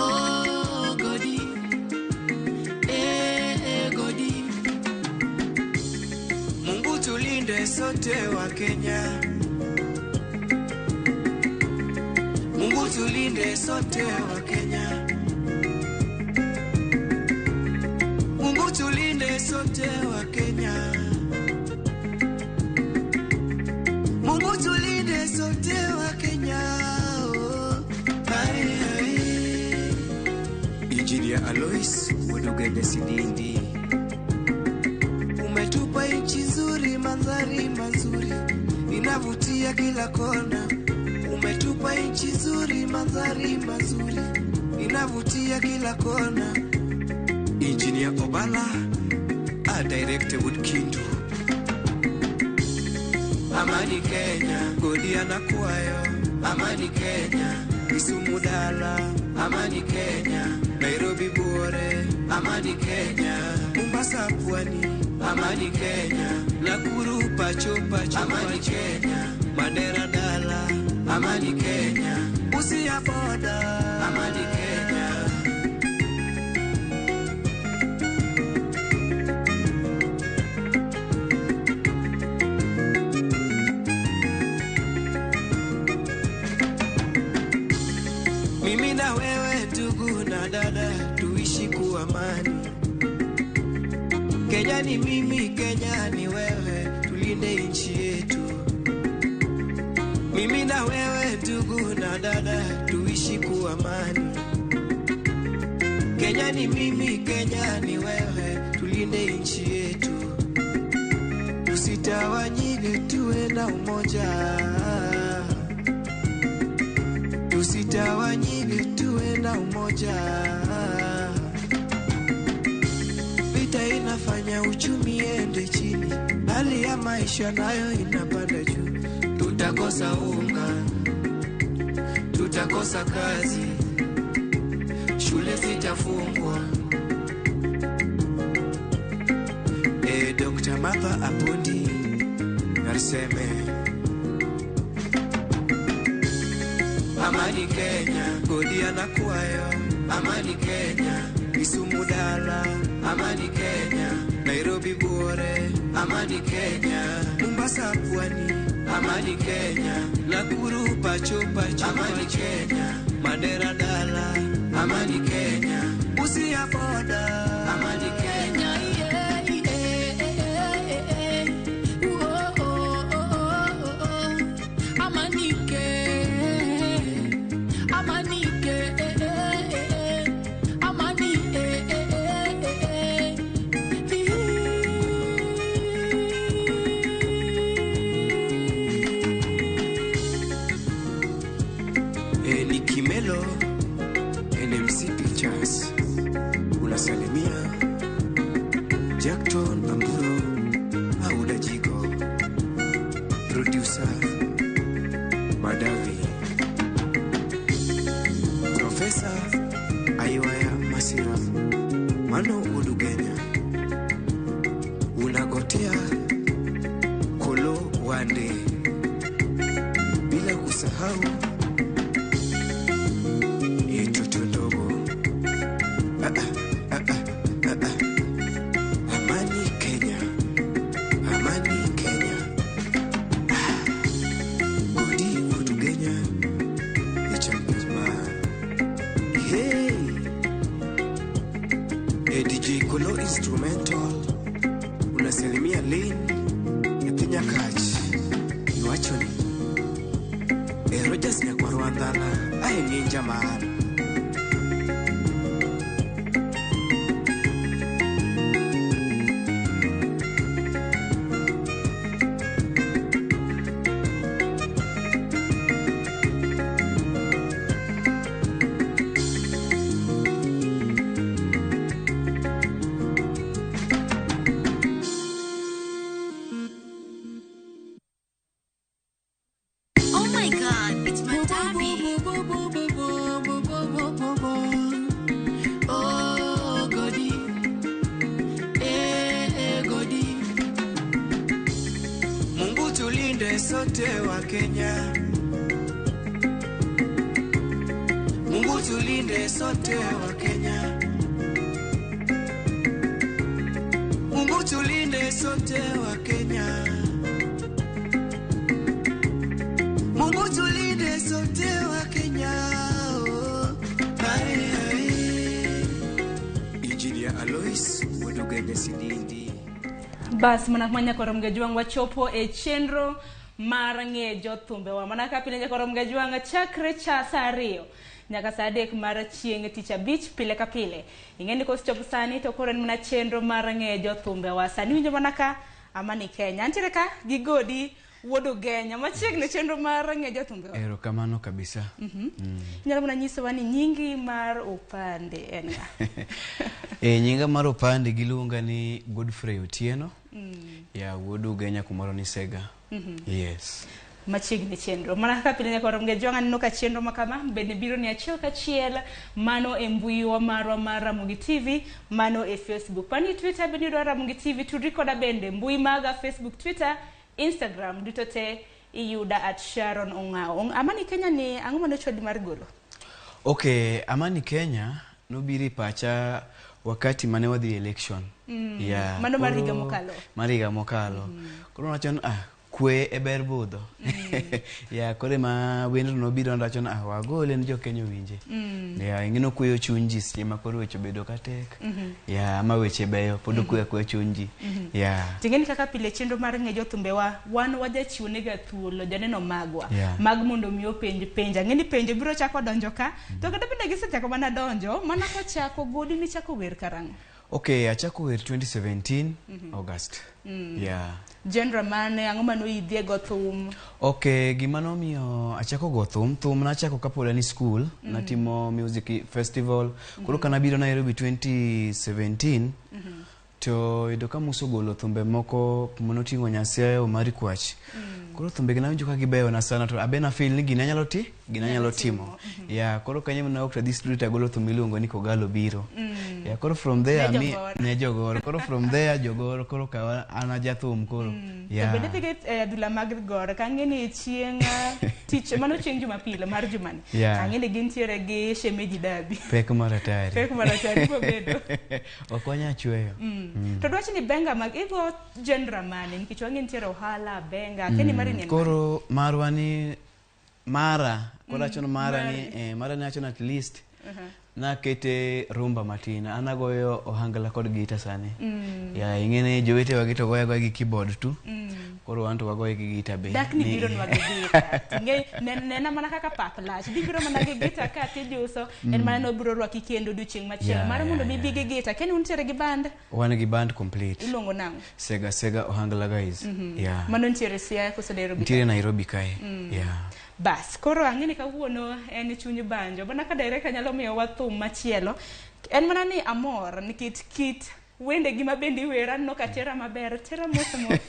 Oh, Godi, eh, Godi. Mungu tulinde sote wa Kenya. Mungu tulinde sote wa Kenya. Mungu tulinde sote wa Kenya. Mungu tulinde sote wa Kenya. Oh, aye, aye. Engineer Alois Wedugende Sidindi, umetupa nchi nzuri, mandhari mazuri, inavutia kila kona. Umetupa nchi nzuri, mandhari mazuri, inavutia kila kona. Engineer Obala, a director with Kindu. Amani Kenya, Godi anakuayo. Amani Kenya, Kisumu Dala. Amani Kenya, Nairobi Buore. Amani Kenya, Mombasa Pwani. Amani Kenya, Nakuru Pacho Pacho. Amani Kenya, Mandera Dala. Amani Kenya, Busia Boda. Amani Kenya. Mimi na wewe ndugu na dada, tuishi kwa amani. Kenya ni mimi, Kenya ni wewe, tulinde nchi yetu. Mimi na wewe ndugu na dada, tuishi kwa amani. Kenya ni mimi, Kenya ni wewe, tulinde nchi yetu. Tusitawanyike, tuwe na umoja. Tusitawanyike, tuwe na umoja. Vita inafanya uchumi ende chini, hali ya maisha nayo inapanda juu. Tutakosa unga, tutakosa kazi, shule zitafungwa. Dr. Martha Apondi Narseme. Amani Kenya, Godi anakuayo. Amani Kenya, Kisumu Dala. Amani Kenya, Nairobi Buore. Amani Kenya, Mombasa Pwani. Amani Kenya, Nakuru Pacho Pacho. Amani Kenya, Mandera Dala. Amani Kenya, Busia Boda. Amani Kenya. Ni Kimelo NMC Pictures unasalimia Jackton Amburo Auda Jigo, producer Madavi, Professor Aywaya Masira Mano Udugenya, unagotea Kolo Wande, bila kusahau Toto ndogo. Amani Kenya, Amani Kenya. Godi Udugenya, Ichambima. Hey, DJ Kolo Instrumental, unasalimia Lynn Nyapinya Kach, Iwachoni. Rogers Nyakwarwandala, aye ninja man. Oh my God, it's Matabi. Oh, Godi, eh, Godi. Mungu tulinde tulinde sote wa Kenya. Mungu tulinde sote wa Kenya. Mungu tulinde sote wa Kenya. Mungu tulinde sote wa Kenya. Oh. Aye, aye. Engineer Alois Wedugende Sidindi. Bas mana manya korom gajuang wachopo e chenro mar ng'e jothumbewa. Mana ka pile nyakorom gajuang chakre cha saa ariyo nyaka saa adek mar chieng' tich abich pile ka pile. Ing'e ni kosechopo sani to koro en mana chenro mar ng'e jothumbewa. Sani winjo mana ka Amani Kenya. Antiere ka gi Godi wuod Ugenya machiegni chenro mar ng'e jothumbewa. Erokamano kabisa. Inyalo mana nyisowa ni nyingi mar opande en ng'a? Nyinga mar opande giluonga ni Godfrey Otieno. Ya wuod Ugenya kumoro ni Sega. Yes. Machiegni chenro mana kaka pile nyakorom gejwang' aneno ka chenro makama bende biro ni achiel kachiel mano e mbui wa marwa mar Ramogi TV, mano e Facebook, pani Twitter bende yudo Ramogi TV, tudri koda bende mbui maga Facebook, Twitter, Instagram duto te iyuda at Sharon Ong'ao. Amani Kenya ni ang'o mane ochwali mar golo? Okay, Amani Kenya nobiro e pacha wakati mane wadhi election. Yeah, Mano mar higa mokalo. Mar higa mokalo. Koro nawacho ni kwe e ber budho. Yeah, koro ema wendno nobiro nawacho ni wagole ne jo Kenya owinje. Yeah, ing'e kweyo chuny ji seche ma koro weche obedo ka tek. Yeah, ama weche beyo pod okweyo akweya chuny ji. Yeah. Ting'eni kaka pile chenro mar ng'e jothumbewa wan wajachiwo nega thuolo joneno magwa mag mondo mi openj penjo. Ang'e ni penjo biro chako donjo ka to kata bende gisechako mana donjo mana kochako Godi nichako wer karang'o? Okay, achako wer 2017 August. Yeah. Genre mane, ang'o mane oidhie go thum? Okay, gima nomiyo achako go thum, thum nachako kapod an e school, natimo music festival. Koro kanabiro Nairobi 2017, to yudo ka Musa ogolo thumbe moko manoting'o Nyasaye Omari Kwach. Koro thumbe gi nawinjo ka gibeyo na sana to abe na feel ni gini anyalo ti, gini anyalo timo. Yeah, koro kanyo ema nawuok tadhi studio tagolo thum miluongo ni Kogalo Biro. Yeah, koro from there Ne mi jogoro. ne jogoro. Koro from there jogoro koro kawa an ajathum koro. To bende idhiga e adhula mag goro ka ang'e ni chieng' tich mano chieng' Jumapil mar jumani. Ang'e ni gintiere gi shemeji dabi. Pek mar hatari. Pek mar hatari bobedo. Ok wanyal chweyo. To dwach ni benga mag igo genre mane nikech wang'e nitiere ohala benga keni mari ni en mane? Koro marwa ni mara koro awacho ni mara ni mara ni awacho ni at least nakete rumba matin an agoyo ohangla kod gita sani. Ya ing'e ni jowetewa gi to goyo agoya gi keyboard tu. Koro wan to wagoye gi gita be. Dak ni biro nwa gi gita. Ting'e nena mana kaka pap lach. Dibiro mana gi gita ka tijuso en mana nobiro rwaki kendo odiochieng' machielo. Mar mondo mi bi gi gita. Keni untiere gi band? Wan gi band complete. Iluongo nang'o? Sega Sega Ohangla Guys. Yeah. Mano nitiere Siaya koso Nairobi? Nitiere Nairobi kae. Yeah. Bas, koro ang'e ni kawuono en chuny banjo. Mana ka director nyalo miyowa thum machielo. En mana ni amor nikech kit wende gi ma bende iwero aneno ka tera maber, tera mos mos.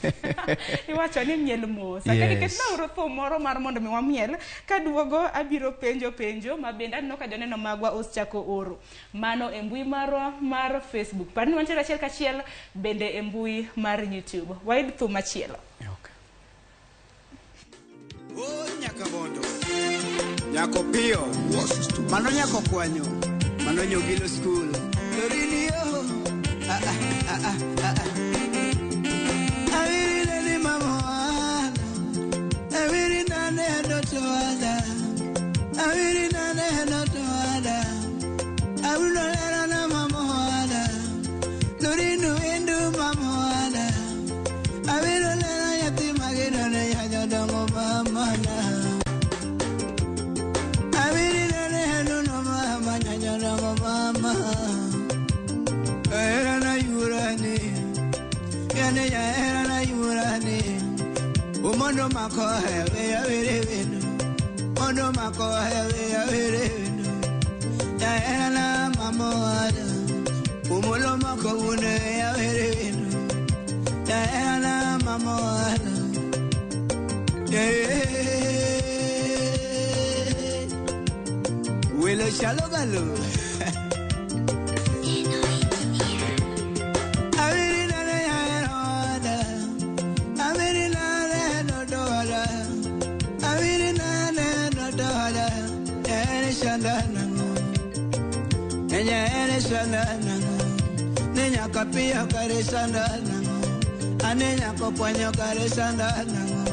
Iwacho ni miel mos. Aka nikech naoro thum moro mar mondo mi wamiel, kaduogo abiro penjo penjo ma bende aneno ka joneno magwa osechako oro. Mano e mbui marwa mar Facebook. Par ni wantiere achiel kachiel bende e mbui mar YouTube. Wayud thum machielo. Okay. Oh, nyaka bondo. Nyako piyo. Mano nyako kwanyo. Mano nyogilo school. Lorinio. Ah, ah, ah, ah, ah. Awiri nani mama wala. Awiri nane ndoto wala. Awiri nane ndoto wala. Awuno lera na mama wala. Lorinu endu mama wala. Awiro lera yati magino ne yajodongo mama na. Awiri nane henu no mama nyajodongo mama. Era na yurani, yani ya era na yurani. Umondo mako hewe ya were wenu, mondo mako hewe ya were wenu. Ya era na mama wada, umulo mako une ya were wenu. Ya era na mama wada. Yeah. Welo shalogalo. Awiri na ne ya era wada. Awiri na ne no do wada. sanda nang'o Ne nyaere sanda nang'o Ne nyaka piyo kare sanda nang'o Ane nyako kwanyo kare sanda nang'o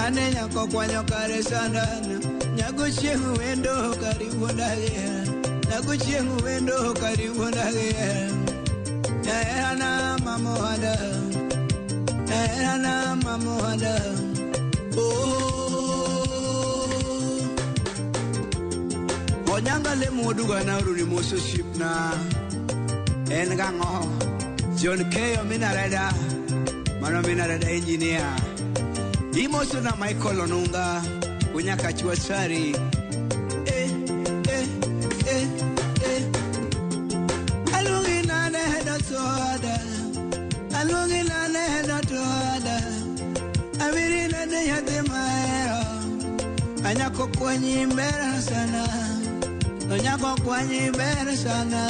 Ane nyako kwanyo kare sanda nang'o Nyago chieng' wendo kari wuonda gihera Nyago chieng' wendo kari wuonda gihera Nyaera na mamohada Nyaera na mamohada Oh Onyanga le moduga na runi moso ship na En gang'o John Keyo minareda Mano minareda engineer Imoso na Michael Onunga Unyaka Chuasari Eh, eh, eh, eh Aluongi nane do toada Aluongi nane do toada Awiri nane nyathi mahero Anyako kwanyi ber sana Onyako kwanyi ber sana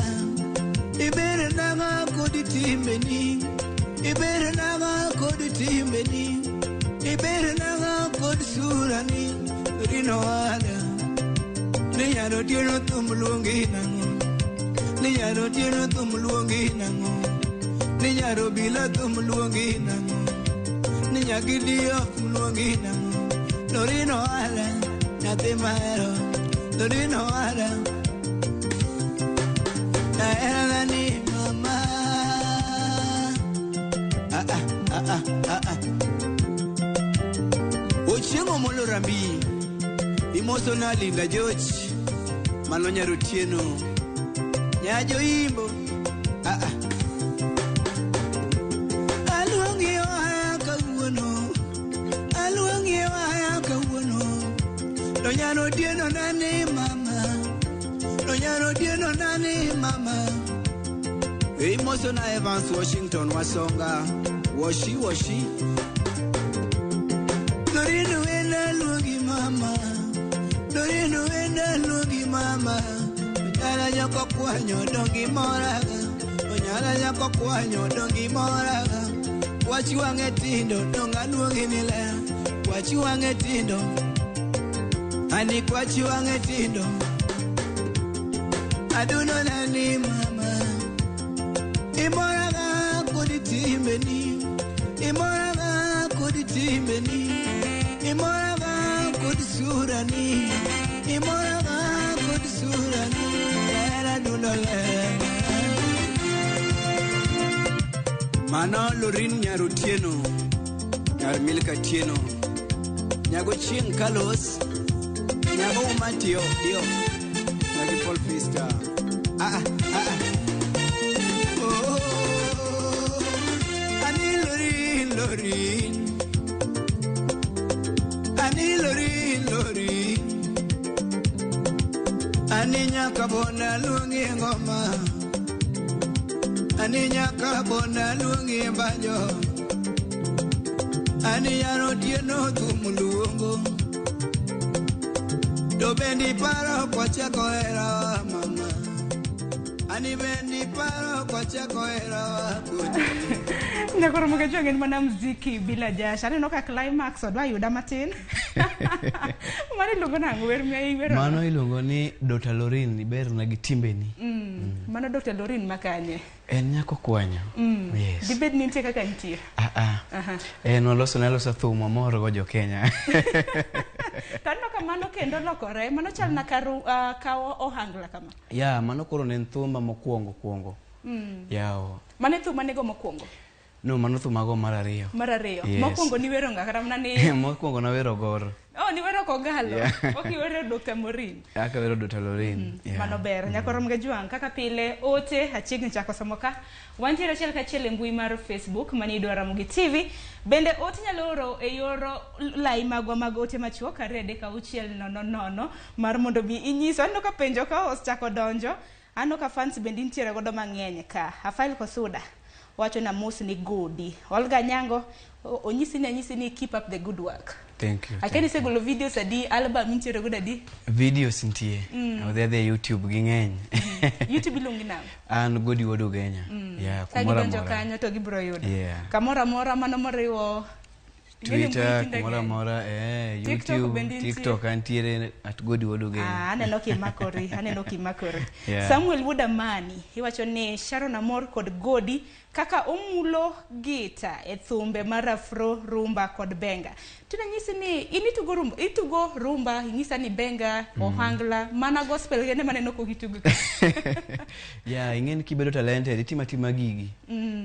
Iber nang'o kod timbeni Iber nang'o kod timbeni Iber nang'o kod surani Rino wada Ni nyaro tieno thum luongi nang'o Ni nyaro tieno thum luongi nang'o Ni nyaro bila thum luongi nang'o Ni nyagidio thum luongi nang'o Lorino wada nyathi mahero Lorino wada Nahera ni mama Ah ah ah ah ah ah Ochieng' Omolo Rambi Imoso na Linda George Mano nyar Otieno Nyajo imbo ah ah Aluongi ohala kawuono Aluongi ohala kawuono To nyar Otieno nani mama To nyar Otieno nani mama Imoso na Evans Washington Wasonga Washi washi Dorino wenda luongi mama Dorino wenda luongi mama Onyala nyako kwanyo dongi moraga Onyala nyako kwanyo dongi moraga Wachi wang'e tindo donga luongi ni ler Wachi wang'e tindo Ani kwachi wang'e tindo Aduno nani mama Imoraga kod timbeni Imoraga kod timbeni Imoraga kod surani Imoraga kod surani Ler adundo ler Mano Lorin nyar Otieno Nyar Milka Tieno Nyago chieng' Carlos Nyago Umatio Dio Nyagi Paul Fista Ah ah ah ah Oh Ani Lorin Lorin Ani Lorin Lorin Ani nyaka bona luongi ngoma Ani nyaka bona luongi banjo Ani nyar Otieno thum luongo To bendi paro kwachako hera mama Ani bendi paro kwachako hera kodi Nyakoro Mogejuang en mana mziki bila jasho. Aneno ka climax odwa yuda matin. Mano iluongo nang'o wer ma iwero? Mano iluongo ni Dr. Lorin iberna gi timbeni. Mano Dr. Lorin makanye. En nyako kwanyo. Yes. Dibed ni nitie kaka nitie. Ah ah. Aha. En waloso naloso thum mamor go jo Kenya. To aneno ka mano kendo lokore. Mano chal na kawo ohangla kama. Ya, mano koro ne en thumba mokwongo kwongo. Yawo. Mano e thum manego mokwongo. No, mano thum mago mar ariyo. Mar ariyo. Yes. Mokwongo niwero nga kata mana ni Mokwongo nawero Gor. Oh, niwero Kogalo. Yeah. Ok iwero Dr. Morin. Aka wero Dr. Lorin. Yeah. Mano ber. Nyakoro Mogejuang kaka pile ote achiegni chako somo ka. Wantiere achiel kachiel e mbui mar Facebook mani idwaro Ramogi TV. Bende ote nyalo oro e yor lai magwa mag ote machuok 2 3 6 0 0 mar mondo mi inyiswa. Aneno ka penjo ka osechako donjo. Aneno ka fans bende nitiere godo mang'eny ka. Rafael Kosuda wacho na mos ni godi. Olga Nyango onyisi ni anyisi ni keep up the good work. Thank you. Akeni isegolo videos adi, album intiere godo adi? Videos nitie. Odhi adhi e YouTube ging'eny. YouTube iluongi nang'o? An Godi Wuod Ugenya. Yeah, Ka kumoro gidonjo amora. kanyo to gibiro yudo. Yeah. Kamoro amora mano moriwo Ing'e ni mbui Twitter, tinde kumoro ng'eny. amora, eh, TikTok YouTube, bende nitie. TikTok antiere at Godi Wuod Ugenya. Ah, aneno kimakori, aneno kimakori. Yeah. Samuel Wudamani iwacho ni Sharon Amor kod Godi kaka omulo gita e thumbe mar afro, rumba kod benga. Tinanyisi ni in itugo rumba, itugo rumba, inyisa ni benga, ohangla, mana gospel kende maneno kokitugo. Yeah, ing'e ni kibedo talented, itimo atima gigi.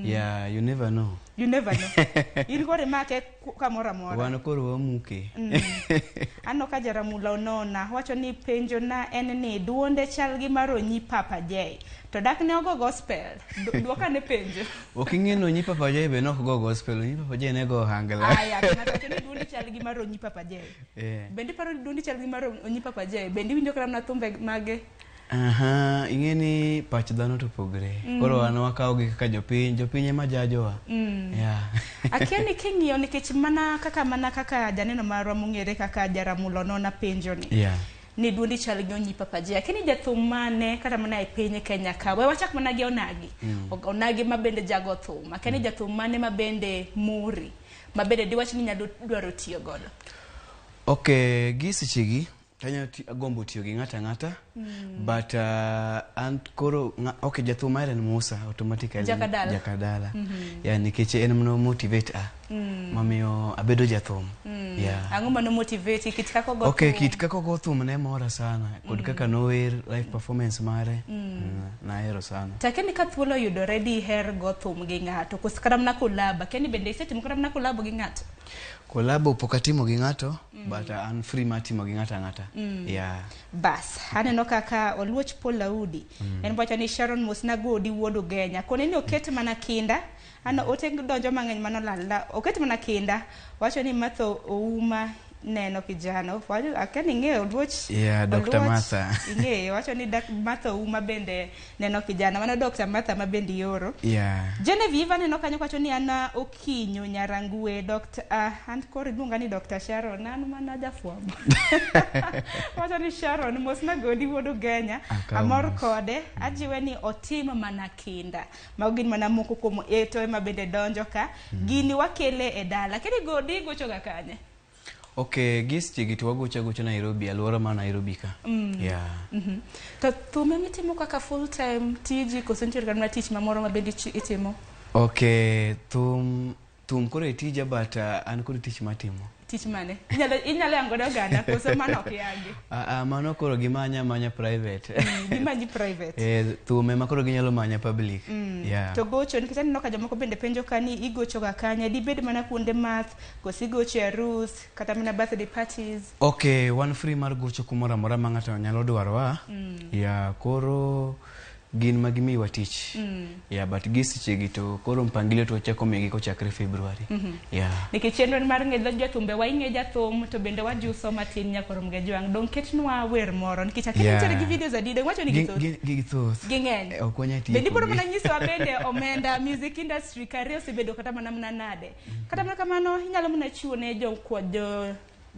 Yeah, you never know. You never know. In koro imake kamoro amora. Wan koro wamuke. Aneno ka Jaramula Onona wacho ni penjo na en ni duonde chal gi mar Onyi Papa J. To dak ne ogo gospel. Duoka ne penjo. Ok ing'e ni Onyi Papa J be nok go gospel, Onyi Papa J ne go ohangla. Aya, to ng'ato wacho ni duondi chal gi mar Onyi Papa J. Eh. Bende iparo ni duondi chal gi mar Onyi Papa J? Bende iwinjo kata mana thumbe mage? Aha, ing'e ni pach dhano to opogre. Koro wan wakawo gi kaka jopiny, jopiny ema jajowa. Yeah. Akia ni king'iyo nikech mana kaka janeno marwa mong'ere kaka Jaramula Onona penjo ni. Ni duondi chal gi Onyi Papa J. Akia ni jathum mane kata mana e piny Kenya ka. We wachak mana gi Onagi. Onagi ma bende jago thum. Akia ni jathum mane ma bende mori. Ma bende diwach ni nyalo dwaro tiyo godo. Ok, gi sechegi tanyalo agombo tiyo gi ng'ato ang'ata but an koro ok jathum mahero en Musa automatically. Jakadala. Jakadala. Yeah, nikech en mano motivate a mamiyo abedo jathum. Yeah. Ang'o mano motivate kit kaka ogo Ok, thum? kit kaka ogo thum ne mora sana kod kaka nower live performance mare nahero sana. To akia ni ka thuolo oyudore diher go thum gi ng'ato koso kata mana collab. Akia ni bende isetimo kata mana collab gi ng'ato? Collabo pok atimo gi ng'ato but an free mar timo gi ng'ato ang'ata. Yeah. Bas, aneno kaka Oluoch Paul Audi en wacho ni Sharon mosna Godi wuod Ugenya. Kone ni oket mana kinda. Ano ote donjo mang'eny mano lalna. Oket mana kinda. Wacho ni Martha Ouma neno kijana. Wacho akia ni ing'eyo Oluoch. Yeah, Dr. Oluoch, Martha. Ing'eyo. Wacho ni Martha Ouma bende neno kijana. Mano Dr. Martha ma bende ioro. Genevieve aneno kanyo kawacho ni an Okinyo Nyarangue Dr. An koro iluonga ni Dr. Sharon an mana jafwambo. Wacho ni Sharon mosna Godi wuod Ugenya. Akawo Amor mos. kode ajiwe ni otim mana kinda. Mago gin mana moko kuom eto ema bende donjo ka. Gini wakele e dala. Kendo Godi gocho ga kanye? Ok, gi sechegi to wagocho agocha Nairobi, alwora mar Nairobi ka. Yeah. To thume mitimo kaka full time tiji koso nitiere kata mana tich mamoro ma bende itimo? Ok, thum koro e tija but an kod tich matimo. Tich mane? Inyalo yango ne oganda koso mano ok yangi? Ah, ah, mano koro gimanya amanya private. Gimanyi private. Eh, thum ema koro ginyalo manya public. Yeah. To gocho nikech aneno ka jomoko bende penjo ka ni igocho ga kanye dibed mana kuonde math koso igocho e arus kata mana birthday parties. Ok, wan free mar gocho kumoro amora ma ng'ato nyalo dwarowa. Yeah, koro gin ma gimiwa tich. Yeah, but gi sechegi to koro mpangilio to wachako miyogi kochakre February. Yeah. Nikech chenro en mar ng'e jothumbe wa ing'e jathum to bende wajuso matin nyaka rom gi jwang'. Dong ketnwa wer moro nikech akia nitiere gi videos adi dong wacho ni githoth. Githoth. Ging'eny. Eh, ok wanyal Bende ibiro tiekogi. mana nyisowa bende omenda music industry career osebedo kata mana nade. Kata mana kamano inyalo mana chiwo ne jo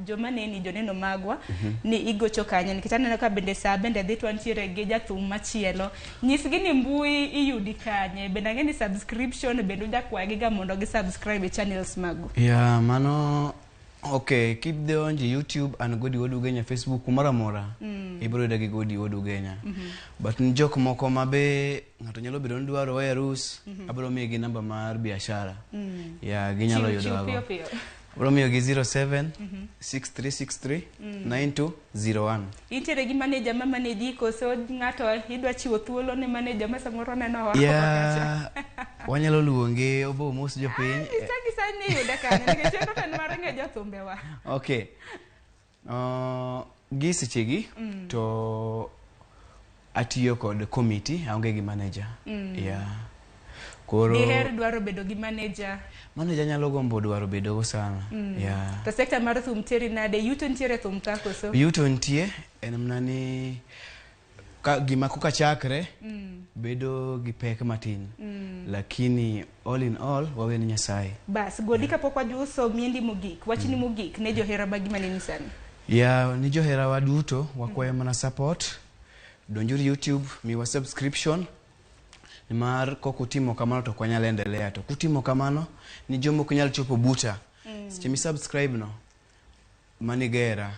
joma neni joneno magwa ni igocho kanye nikech aneno ka bende saa bende dhi to wantiere gi jathum machielo nyisgi ni mbui iyudi kanye bende ang'e ni subscription bende ujakwagi ga mondo gi subscribe e channels magu. Yeah, mano ok, kidonjo YouTube an Godi Wuod Ugenya, Facebook kumoro amora ibiro yuda gi Godi Wuod Ugenya. But ni jok moko ma be ng'ato nyalo bedo ni dwaro e arus, abiro miyogi namba mar biashara. Yeah, ginyalo Chiw yudo piyo ago. piyo. Abiro miyogi 07 6363 9201. Intiere gi manager ma manage koso ng'ato idwa chiwo thuolo ne manager ma samoro nenowa? Yeah, wanyalo luonge obo mos jopiny. Nyisa gi sani iyude kanye nikech chenro to en mar ng'e jothumbewa. Ok. Gi sechegi to atiyo kod committee, aonge gi manager. Yeah. Koro Diher dwaro bedo gi manager? Manager nyalo gombo dwaro bedogo sana. Yeah. To sekta mar thum teri nade? Yuto nitiere thum ka koso? Yuto nitie, en mana ni ka gima koka chakre bedo gi pek matin. Lakini all in all wawe ni Nyasaye. Bas, Godi kapok wajuso miendi mogik, wachni mogik ne johera magi maneni sani. Ya, ni joherawa duto wakwayo mana support. Donjuru YouTube, miwa subscription. Nimar kok utimo kamano to ok wanyal endelea. To kutimo kamano, ni joma ok nyal chopo buta. Seche mi subscribe no manigera.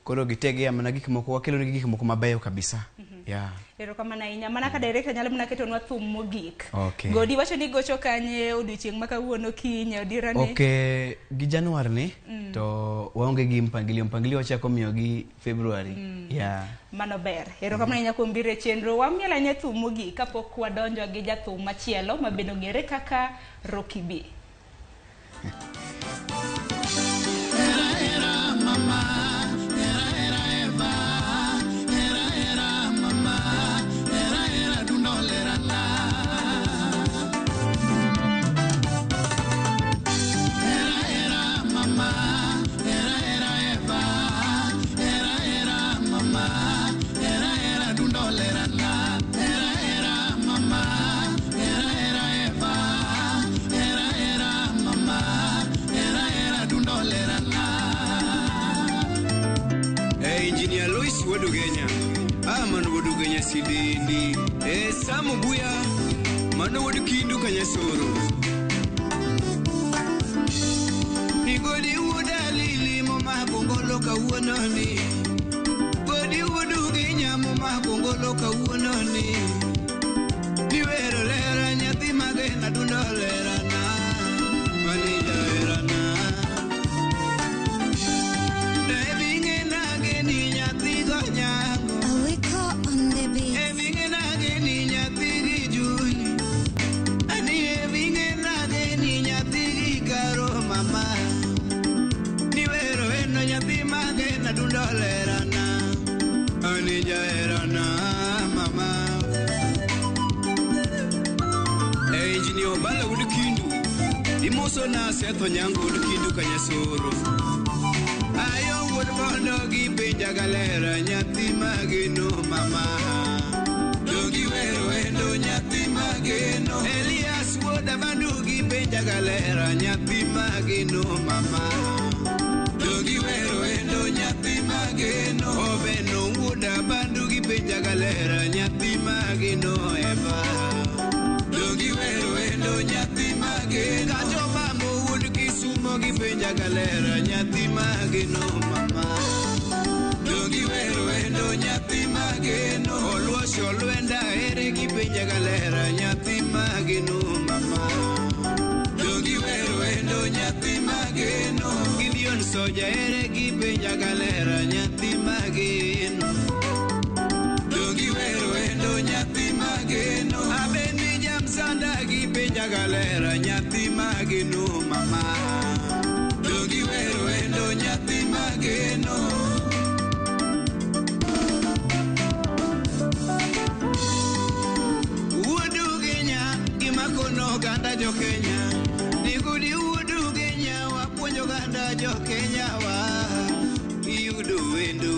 Koro gitegea mana gik moko, wakelo negi gik moko mabeyo kabisa. Yeah. Erokamano ahinya. Mana ka director nyalo mana ketonwa thum mogik. Okay. Godi wacho ni gocho kanye odiochieng' ma kawuono kiny odira ni. Okay, gi Januar ni to waonge gi mpangilio. Mpangilio wachako miyo gi February. Yeah. Mano ber. Erokamano ahinya kuom biro e chenro. Wamiel ahinya thum mogik kapok wadonjo gi jathum machielo ma bende ong'ere kaka Rocky B. Engineer Louis Wodugenya. Ah, mano Wodugenya sidendi. Samu Buya. Mano Wod Kindu Kanyasoro. Nigodi wuoda lili momako ngolo kawuono ni. Godi wuodugenya momako ngolo kawuono ni. Niwero lera nyathi magena dundo lera na. Mani jahera na. Ebinge nage ni nyathi go nyango. Awiko on the beat. Ebinge nage ni nyathi gi Juni. Ani ebinge nage ni nyathi gi Karo mama. Niwero eno nyathi magena dundo lera na. Ani jahera na mama. Engineer Obala Wod Kindu. Imoso na Seth Onyango Wod Kindu Kanyasoro. Ayo wuod bondo gi penja galera nyathi mageno mama. Dogi wero endo nyathi mageno. Elias wuod Abandu gi penja galera nyathi mageno mama. Dogi wero endo nyathi mageno. Obeno wuod Abandu gi penja galera nyathi mageno eva. Dogi wero endo nyathi mageno. Kacho bambo wuod Kisumo gi penja galera nyathi mageno mama. Dogi wero endo nyathi mageno. Oluosho lwenda ere gi penja galera nyathi mageno mama. Dogi wero endo nyathi mageno. Gideon Soja ere gi penja galera nyathi mageno. Dogi wero endo nyathi mageno. Abendi jamsanda gi penja galera nyathi mageno mama. Dogi wero endo nyathi mageno. Wuodugenya gimakono oganda jo Kenya. Nigudi wuodugenya wapuonjo oganda jo Kenya wa. Iyudo wendo